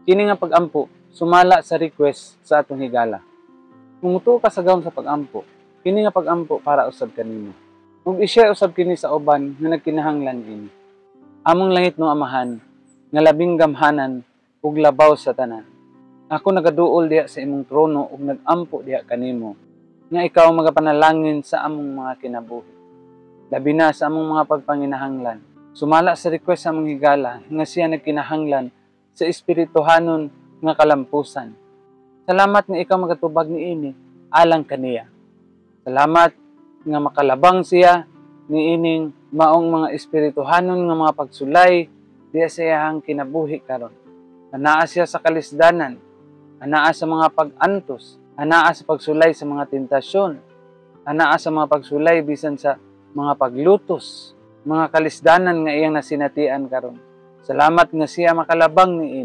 Kini nga pag-ampo sumala sa request sa atong higala. Kung mutuo ka sa gahom sa pag-ampo, kini nga pag-ampo para usab kanimo. Ug i-share usab kini sa uban nga nagkinahanglan ini. Among langitnong Amahan, nga labing gamhanan ug labaw sa tanan. Ako nagaduol diha sa imong trono ug nag-ampo diha kanimo nga ikaw magapanalangin sa among mga kinabuhi. Labi na sa among mga pagpanginahanglan. Sumala sa request sa among higala nga siya nagkinahanglan sa espirituhanon nga kalampusan. Salamat nga ikaw magatubag niini alang kaniya. Salamat nga makalabang siya niining maong mga espirituhanon nga mga pagsulay diha sa iyang kinabuhi karon. Anaa siya sa kalisdanan, anaa sa mga pag-antos, anaa sa pagsulay sa mga tentasyon, anaa sa mga pagsulay bisan sa mga paglutos, mga kalisdanan nga iyang nasinatian karon. Salamat nga siya makalabang niini.